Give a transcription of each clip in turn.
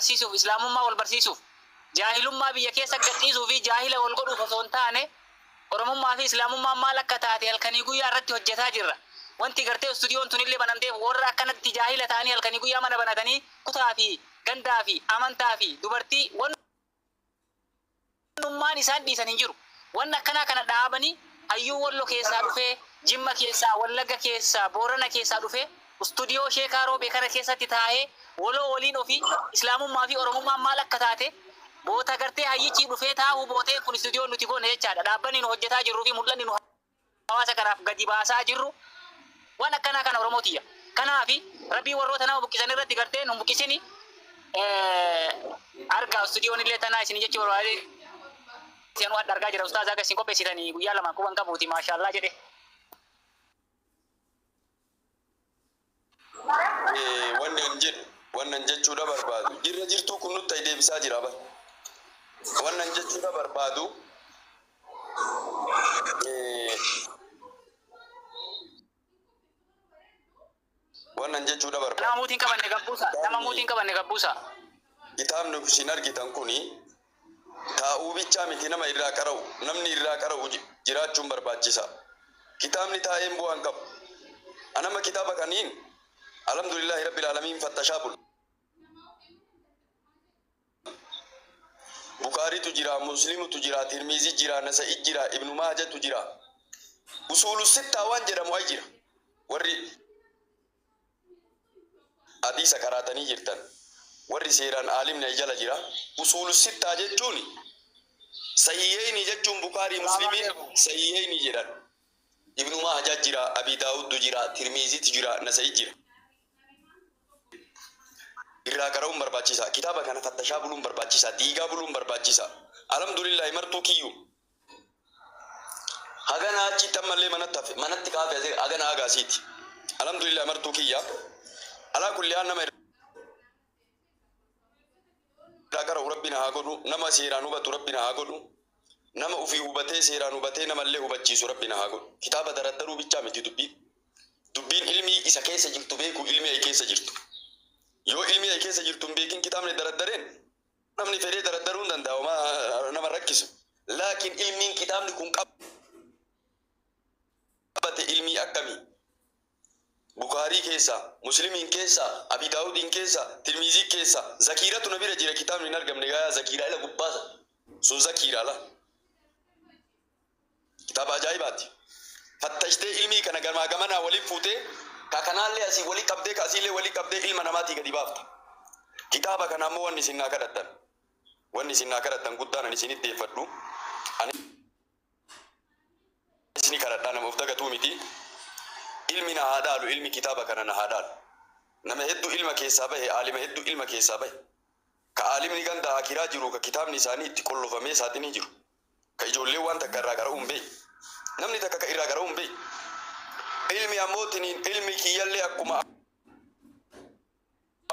barsiisuuf, Islaamummaa wal barsiisuuf, jaahilummaa biyya keessa gadhiisuu fi jaahila wal godhuuf osoo hin taane, Oromummaa fi Islaamummaan maal akka taate halkanii guyyaa irratti hojjetaa jirra. Wanti gartee istuudiyoon tunillee banamteef warra akkanatti jaahila ta'anii halkanii guyyaa mana banatanii kutaa fi gandaa fi amantaa fi dubartii wannummaan isaan dhiisan hin jiru. Wanni akkanaa kana dhaabanii hayyuu Wallo keessaa dhufee, Jimma keessaa, Wallagga keessaa, Boorana keessaa dhufee istuudiyoo Sheekaa Roobee kana keessatti taa'ee waloo waliin ofii Islaamummaa fi Oromummaan maal akka taate boota gartee hayyichi dhufee taa'uu bootee kun istuudiyoon nuti goone jechaadha. Dhaabbanni nu hojjetaa jirruu fi mul'anni nu hawaasa kanaaf gadi baasaa jirru waan akkanaa kana, Oromoo tiyya. Kanaafi Rabbii warroota nama buqqisan irratti gartee nu buqqisini argaa istuudiyoon illee tanaa isin jechuu barbaade. Isin waan argaa jira, ustaaz, akka isin qopheessitanii guyyaa 2 quban qabuuti, maashaallaa jedhe. Wanni an jedhu, wanni an jechuudha barbaadu, jirra jirtuu kun nutti ay deebisaa jira bar. Wanni an jechuudha barbaadu, wanni an jechuudha Nama barbaadu muutiin qabanne gabbuusa. Nama muutiin qabanne gabbuusa. Kitaabni isin argitan kuni taa'uu bichaa miti, nama irraa qara'u, namni irraa qara'u jiraachuun barbaachisa. Kitaabni taa'een bu'aan qabu. Anama kitaaba kaniin, alhamdulillahi rabbil aalamiin, fattashaa bula. Bukaaritu jira, Muslimutu jira, Tirmizi jira, Nasa'i jira, Ibnu Maajatu jira. Usuulu sittaa waan jedhamu ay jira. Warri hadiisa qaraatanii jirtan, warri seeraan aalimni ay jala jira. Usuulu sittaa jechuun sahiheyni jechuun Bukaarii Muslimiin sahiheyni jedhan. Ibnu Maajaa jira, Abi Daawuddu jira, Tirmizitu jira, Nasa'i jira. Irraa qara'uun barbaachisaa. Kitaaba kana fattashaa buluun barbaachisaa. Diigaa buluun barbaachisaa. Alhamdulillahi, martuu kiyyu. Hagana achitti ammallee manatti hafe, manatti kaafe asii hagana hagaasiiti. Alhamdulillah, martuu kiyya. Alaa kulli haal, nama irraa qara'u Rabbi na haa godhu. Nama seeraan hubatu Rabbi na haa godhu. Nama ufii hubatee, seeraan hubatee, namallee hubachiisu Rabbi na haa godhu. Kitaaba daraddaruu bichaa miti dubbiin. Dubbiin ilmii isa keessa jirtu beeku, ilmii ay keessa jirtu. Yoo ilmii ay keessa jirtu hin beekin, kitaabni daraddareen namni fedhee daraddaruu hin danda'a, homaa nama rakkisu. Laakiin ilmiin kitaabni kun qabate ilmii akkamii? Bukaarii keessa, Muslimiin keessa, Abi Daawudiin keessa, Tirmizii keessa, zakiiratu na bira jira, kitaabni hin argamne gaayaa zakiiraa ila gubbaa sun zakiiraa la. Kitaaba ajaa'ibaati. Fattashtee ilmii kana gamaa gamanaa waliin fuutee, ka kanaallee asii walii qabdee, ka asiillee walii qabdee, ilma namaatii gadi baafta. Kitaaba kana ammoo wanni isin naa kadhattan, wanni isin naa kadhattan guddaan ani isinitti deeffadhu. Ani isini kadhadhaa, nama of dagatuu miti. Ilmi na haa dhaalu, ilmi kitaaba kana na haa dhaalu. Nama hedduu ilma keessaa bahe, aalima hedduu ilma keessaa bahe. Ka aalimni ganda akiraa jiru, ka kitaabni isaanii itti qollofamee saaxinii jiru. Ka ijoolleen waan takka irraa qara'uu hin beekne. Namni takka ka irraa qara'uu hin beekne. Ilmi ammootiniin ilmi kiyyallee akkuma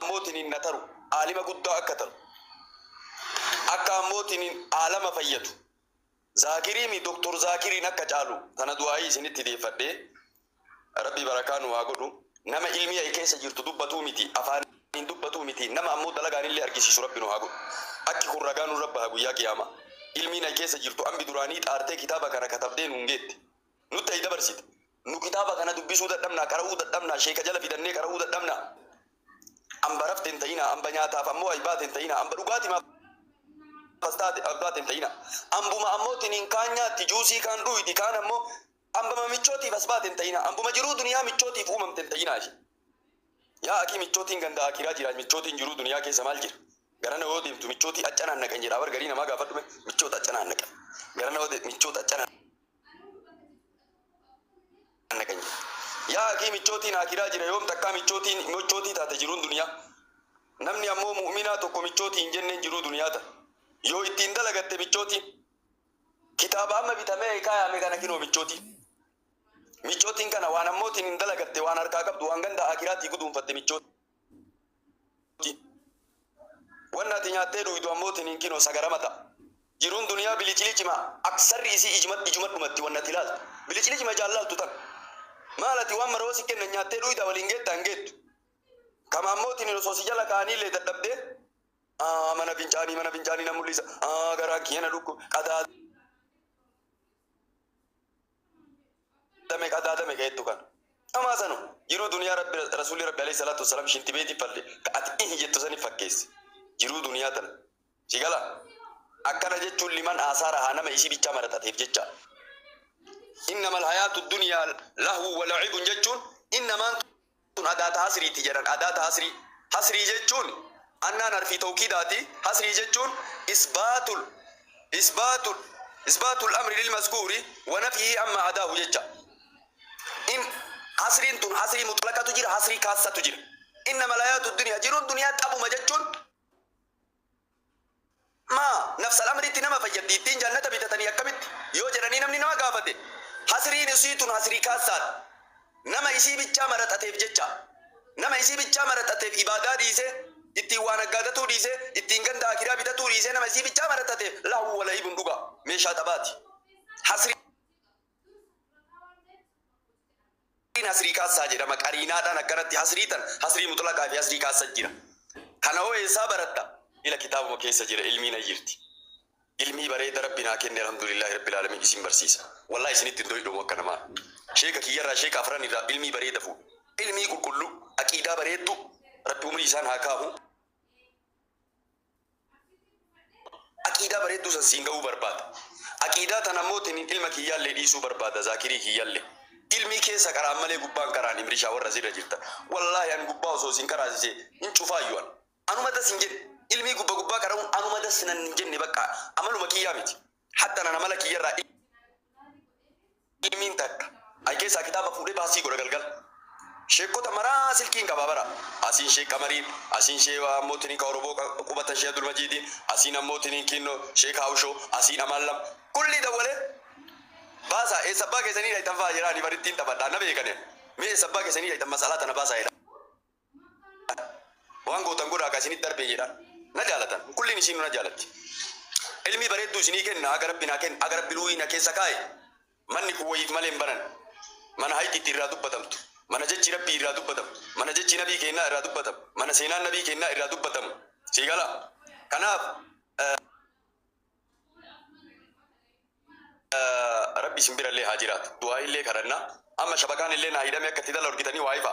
ammootiniin na taru, aalima guddaa akka taru. Akka ammootiniin aalama fayyadu. Zaakiriimi Doktor Zaakiriin akka caalu tana du'aayii isinitti deeffadhee, Rabbi barakaa nu haa godhu. Nama ilmii ay keessa jirtu dubbatuu miti, afaaniin dubbatuu miti, nama ammoo dalagaan illee argisiisu Rabbi nu haa godhu. Akki kun ragaa nurra baha guyyaa qiyaamaa. Ilmiin ay keessa jirtu ambi duraanii xaartee kitaaba kana katabdee nuun geette. Nutti ay dabarsite. Nu kitaaba kana dubbisuu dadhabnaa, qara'uu dadhabnaa, sheeka jala fidannee qara'uu dadhabnaa. Amba rafte hin ta'inaa, amba nyaataaf ammoo ay baate hin ta'inaa, amba dhugaatimaaf as taate as baate hin ta'inaa. Ambuma ammoo tiniin kaan nyaatti, juusii kaan dhuydi, kaan ammoo ambama michootiif as baate hin ta'inaa. Ambuma jiruu duniyaa michootiif uumamte hin ta'inaa ishee. Yaa akii, michootiin ganda akiraa jira, michootiin jiruu duniyaa keessa maal jira? Garana yoo deemtu michootii accanaan naqan jedha, bar garii namaa gaafadhume, michoota accanaan naqan. Garana yoo deemtu michoota accanaan naqan jedha. Yaa akii, michootiin akiraa jira, yoom takkaa michootiin michootii taate jiruun duniyaa? Namni ammoo mu'minaa tokko michootii hin jenneen jiruu duniyaa ta'a. Yoo ittiin dalagatte michootiin. Kitaaba amma bitamee kaayame kana kinoo michootii. Michootiin kana waan ammootiin hin dalagatte, waan harkaa qabdu, waan ganda akiraatii guduunfatte michootii. Wanna ati nyaattee dhuydu ammootiin hin kinoo sagarama ta'a. Jiruun duniyaa bilicilici aksarri isii ijuma ijuma dhumatti wanna ati ilaaltu. Bilicilici jaallaltu tan. Maal ati waan maroo si kennan nyaattee dhuyda waliin geetta hin geettu. Kama ammootiin osoo si jala kaa'aniillee dadhabdee. Mana fincaanii, mana fincaanii na mul'isa. Garaan kiyya na dhukku qadaadame, qadaadame ka jettu kana. Amaa sanu jiruu duniyaa Rabbi, Rasuulli Rabbi alayhi salaatu wasalaam shintibeetii falle ka ati ihi jettu sani fakkeesse. Jiruu duniyaa tana. Si gala? Akkana jechuun liman aasaara haa nama isii bichaa maraxateef jecha. Innamal hayaatu duniyaa lahwu wa la'ibun jechuun innamaan tun adaata hasriiti jedhan. Adaata hasrii. Hasrii jechuun annaan harfii tawkiidaati. Hasrii jechuun isbaatul amri lil mazkuuri wa nafyihi amma adaahu jecha. In hasriin tun hasrii mutlaqatu jira, hasrii kaassatu jira. Innamal hayaatu duniyaa, jiruun duniyaa xabuma jechuun maa nafsal amritti nama fayyaddi, ittiin jannata bitatanii akkamitti yoo jedhanii namni nama gaafate, hasriin isii tun hasrii kaassaadha. Nama isii bichaa maraxateef jecha. Nama isii bichaa maraxateef, ibaadaa dhiisee, ittiin waan aggaadatuu dhiisee, ittiin ganda akiraa bitatuu dhiisee, nama isii bichaa maraxateef lahu walaibun dhugaa meeshaa taphaati. Hasriin hasrii kaassaa jedhama. Qariinaadhaan akkanatti hasrii tan hasrii mutlaqaa fi hasrii kaassa jira. Kana hoo eessaa baratta? Ila kitaabuma keessa jira, ilmiin ayyirti. Ilmii bareeda Rabbi naa kenne, alhamdulillahi rabbil alamin, isin barsiisa. Wallahi isinitti hin doyidhomu akka namaa. Sheeka kiyyarraa, sheeka afran irraa ilmii bareeda fuudhu. Ilmii qulqulluu, aqiidaa bareeddu, Rabbi umrii isaan haa kaahu. Aqiidaa bareedduu san siin ga'uu barbaada. Aqiidaa tan ammoo tiniin ilma kiyyaallee dhiisuu barbaada, Zaakirii kiyyallee. Ilmii keessa qaraan malee gubbaan qaraan imrishaa warra asirra jirtan. Wallaahi an gubbaa osoo isin qaraasisee hin cufaayyuu an. Anuma das hin jenne. Ilmii gubba gubbaa qara'uun anuma das nan hin jenne, bakka amaluma kiyyaa miti. Hatta nan amala kiyyarraa ilmiin takka. Ay keessaa kitaaba fuudhee baasii godha galgala. Sheekota maraa silkiin qaba bara. Asiin Sheek Qamariin, asiin Shee ammoo tiniin ka Oromoo qubatan Shee Abdul Majiidiin, asiin ammoo tiniin Kinnoo, Sheek Haawushoo, asiin Amaan. Kulli dawwalee baasaa, eessa abbaa keessanii dhaytan fa'aa jedhaanii barittiin taphadhaa na beekane. Mee eessa abbaa keessanii dhaytan, masalaa tana baasaa jedha. Waan gootan godhaa ka isinitti darbee jedhaan. Na jaalatan. Kulliin isiin na jaalatti. Ilmii bareedduu isinii kenna, haga Rabbi naa kenna, haga Rabbi luuyii na keessa kaa'e. Manni kun wayiif malee hin banan. Mana hayxitti irraa dubbatamtu. Mana jechi Rabbii irraa dubbatamu. Mana jechi nabii kennaa irraa dubbatamu. Mana seenaan nabii kennaa irraa dubbatamu. Sii gala? Kanaaf Rabbi isin birallee haa jiraatu. Du'aa illee kadhannaa. Amma shabakaan illee naa hidhamee akka itti dala argitanii WiFi.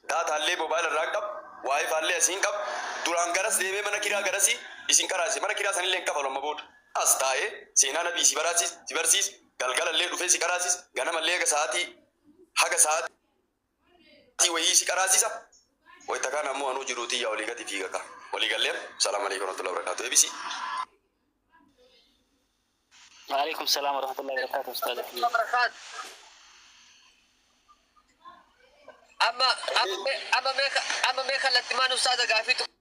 Dataallee moobaayila irraa hin qabu. WiFi illee asii hin qabu. Duraan garas deemee mana kiraa garasii isin qaraase. Mana kiraa sanillee hin kafalu amma booda. As taa'ee seenaa nabii si baraasis, si barsiis, galgalallee dhufee si qaraasis, ganamallee haga sa'aatii wayii si qaraasisa. Wayita kaan ammoo anuu jiru xiyyaa olii gadi fiiga ka. Walii gallee, salaamu alaikum warahmatullahi wabarakatuh. Eebisi. وعليكم السلام ورحمة الله وبركاته أستاذ. Barakaat. Amma mee kallattimaan ustaaza gaafii tokko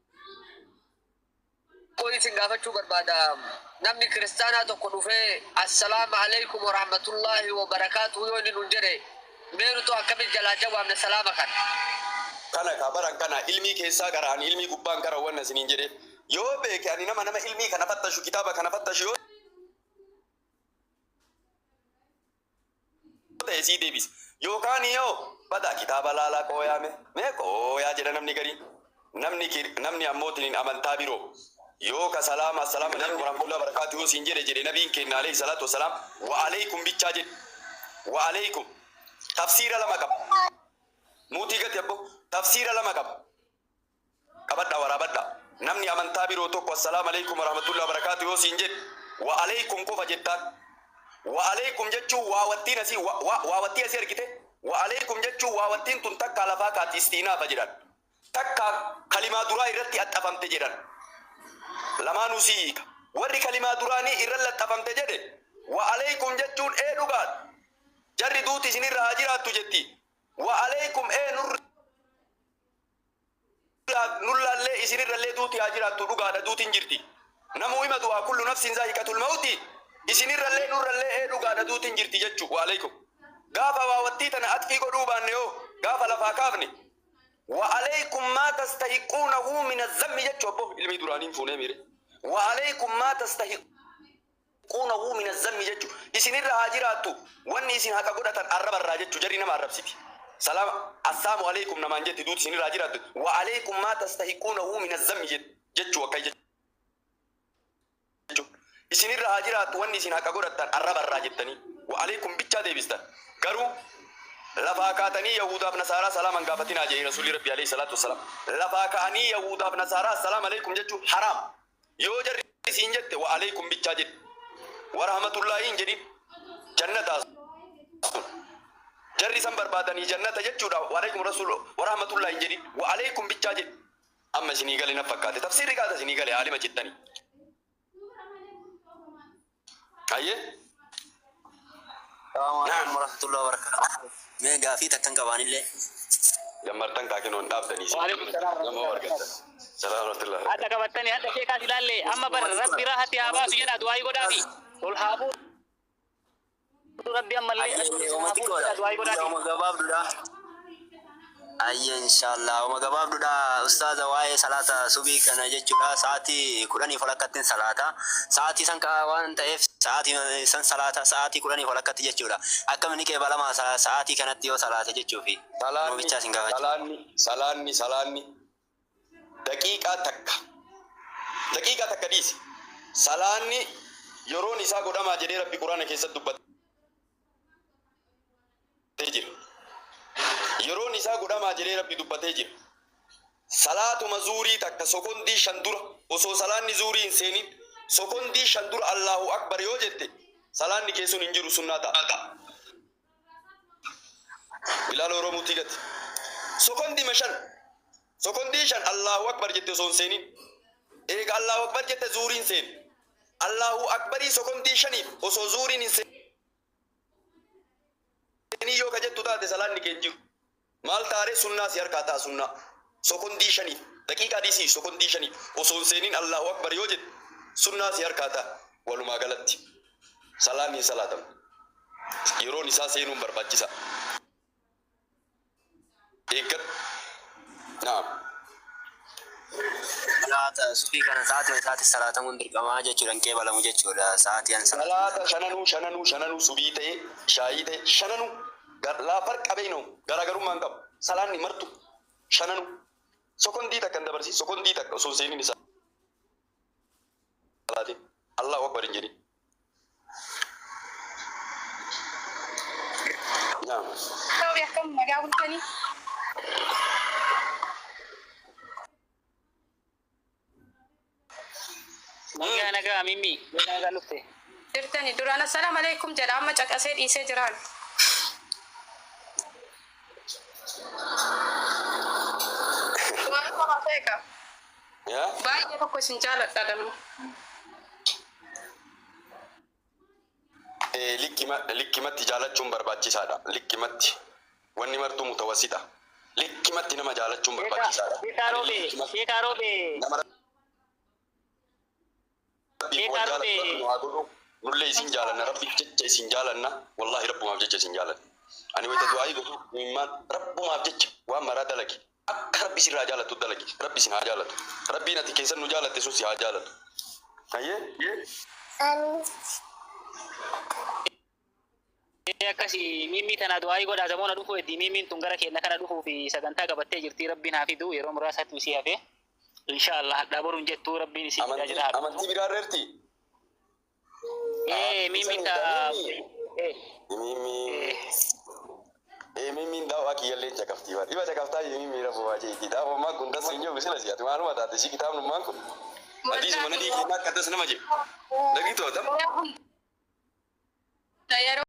isin gaafachuu barbaada. Namni kiristaanaa tokko dhufee "Assalaamu alaikum wa rahmatullahi wa barakaatuhu" yoo inni nuun jedhe, mee nutu akkamitti jalaa jawaabne salaama kana? Kana ka baran kana ilmii keessaa qara, ani ilmii gubbaan qara wanna isiniin jedheef. Yoo beeke ani nama ilmii kana fattashu, kitaaba kana fattashu yoo ta'e sii deebisa. Yookaan yoo badaa kitaaba laalaa qooyaame mee qooyaa jedha namni garii. Namni ammootiin amantaa biroo yoo ka salaama "Assalaamu alaikum warahmatullahi wabarakatuh" yoo siin jedhe nabiin kenna alayhi salaatu wassalaam "Wa alaikum" bichaa jedhe. Wa alaikum tafsiira lama qaba. Muutii gati abbo, tafsiira lama qaba. Qabadha, waraabadha. Namni amantaa biroo tokko "Assalaamu alaikum warahmatullahi wabarakatuh" yoo siin jedhe, "Wa alaikum" qofa jettaan. Wa alaikum jechuun waawattiin asii waawattii asii argite. Wa alaikum jechuun waawattiin tun takkaa lafaa kaati istiinaafa jedhan. Takka kalimaa duraa irratti axxafamte jedhan. Lamaanuu si hiika. Warri kalimaa duraanii irra laxxafamte jedhe, wa alaikum jechuun ee dhugaadha. Jarri duuti isinirra haa jiraattu jetti. Wa alaikum ee nurra nurraallee isinirrallee duuti haa jiraattu, dhugaadha, duutiin jirti. Namuu hima du'aa, kullu nafsin zaa'iqatul mawti, isinirrallee nurrallee ee dhugaadha, duutiin jirti jechuu wa alaikum. Gaafa waawattii tana atfii godhuu baanne hoo, gaafa lafaa kaafne, wa alaikum maa tastahiquunahu min azzammi jechuu. Abbo, ilmii duraaniin fuunee miire. Wa alaikum maa tastahiquunahu min azzammi jechuu, isinirra haa jiraattu wanni isin haqa godhatan arrabarraa jechuu. Jarri nama arrabsiti. Salaama "Assaamu alaikum" namaan jetti, duuti isinirra haa jiraattu. Wa alaikum maa tastahiquunahu min azzammi. Jechuu akka jechuudha. Isinirra haa jiraattu wanni isin haqa godhattan arraba irraa jettanii. Wa alaikum bichaa deebistan. Garuu lafaa kaatanii Yahudaaf Nasaaraa salaaman gaafatinaa jedhe Rasuulli Rabbi alayhi salaatu wassalaam. Lafaa ka'anii Yahudaaf Nasaaraa assalaam alaikum jechuun haraam. Yoo jarri isiin jette, wa alaikum bichaa jedhe. Wa rahmatullaahi hin jedhin. Jannataa sun. Jarri san barbaadanii jannata jechuudha. Wa alaikum rasuul wa rahmatullaahi hin jedhin. Wa alaikum bichaa jedhe. Amma isinii gale na fakkaate. Tafsiirri qaata isinii gale aalima jettanii. Ayyee. Salaamu alaikum warahmatullahi wabarakatuh. Mee gaafii takkan qabaanillee. Gammartan kaakinoon dhaabdanii. Waalaikum salaam. Nama argattan. Salaam warahmatullahi. Hadda qabattanii hadda sheekaas ilaalle amma bar Rabbi raahatti haa baasu jedha, du'aayii godhaafi. Ol haa fuudhu Rabbi ammallee Ayyee, ol uma haa fuudhu xiqqoodha. jedha, du'aayii godhaafi. Uma gabaabduudha. Ayyee, inshallah, uma gabaabduudha, ustaaza. Waa'ee salaata subii kana jechuudha, sa'aatii 10 walakkattiin salaata. Sa'aatii san ka'a waan ta'eef sa'aatii san salaata, sa'aatii 10 walakkatti jechuudha. Akkamiin qeebalamaa sa'aatii kanatti yoo salaate jechuufi. Salaanni Bichaa isin gaafachuu. Salaanni daqiiqaa takka, daqiiqaa takka dhiisi, salaanni yeroon isaa godhamaa jedhee Rabbi Quraana keessatti dubbatee jira. Yeroon isaa godhamaa jedhee Rabbi dubbatee jira. Salaatuma zuurii takka sokondii 5 dura, osoo salaanni zuurii hin seenin sokondii 5 dura Allahu akbar yoo jette, salaanni keessun hin jiru, sunnaa ta'a. Bilaal Oromuutii gati sokondii 5, sokondii 5 Allahu akbar jette osoo hin seenin, eega Allahu akbar jette zuuriin seeni, Allahu akbarii sokondii 5f osoo zuuriin hin seenin yoo ka jettu taate, salaanni kee hin jiru. Maal taaree? Sunnaa si harkaa ta'a. Sunnaa sokondii 5f, daqiiqaa dhiisii, sokondii 5f osoo hin seenin Allahu akbar yoo jette, sunnaa si harkaa ta'a. Walumaa galatti salaanni hin salaatamu. Yeroon isaa seenuun barbaachisa. Eeggadhu. Naam. Salaata subii kana sa'aatii isaatti salaatamuun dirqamaa jechuudha, hin qeebalamu jechuudha sa'aatii an salaatu. Salaata shananuu, shananuu, shananuu, subii ta'e, shaayii ta'e, shananuu laa farqa beeynahu, garaagarummaa hin qabu. Salaanni martu shananuu sokondii takka hin dabarsi, sokondii takka osoo hin seenin salaatiin Allahu akbar hin jedhin. Naam. Ta'uu akkam nagaa bultanii? Nagaa, nagaa, Mimmi. Nagaa, nagaa dhufte. Jirtani duraan assalaamu alaikum jedha, amma caqasee dhiisee jiraan. Waan qofa beeka. Yaa. Baay'ee tokko isin jaaladha damma. Likkimatti jaalachuun barbaachisaadha. Likkimatti. Wanni martuu mutawasita. Likkimatti nama jaalachuun barbaachisaadha. Sheekaa Roobee, Sheekaa Roobee. Nama Rabbiif wal Sheekaa jaalatu Roobee. Rabbi nu haa godhu. Nullee isin jaalanna. Rabbiif jecha isin jaalanna. Wallahi Rabbumaaf jecha isin jaalanna. Ani wayita du'aayii godhu imimmaan Rabbumaaf jecha waan maraa dalagi. Akka Rabbi sirraa jaalatu dalagi. Rabbi isin haa jaalatu. Rabbiin ati keessan nu jaalatte sun si haa jaalatu. Hayyee? Akkasi Mimmi tana du'aayii godhaa, zamoona dhufuu heddii Mimmiin tun gara keenya kana dhufuu fi sagantaa qabattee jirti. Rabbiin haa fidu, yeroo muraasaatti isii hafe. Insha Allah hadhaa boruun jettu Rabbiin isii fidaa Amantii jira haa amantii dhuftu. biraa irreerti? Mimmiin ta Mimmi. Mimmiin daawwaa kiyyallee caqaftii bara. Dhiba caqaftaa mimmi rafu jeeti. Daawwammaan kun tas hin jiru sila si'ati maaluma taate si kitaabnummaan kun. Hadiisuma nadii kennaa akka tas nama jedhu. Dhagiitoo tam. Yeroo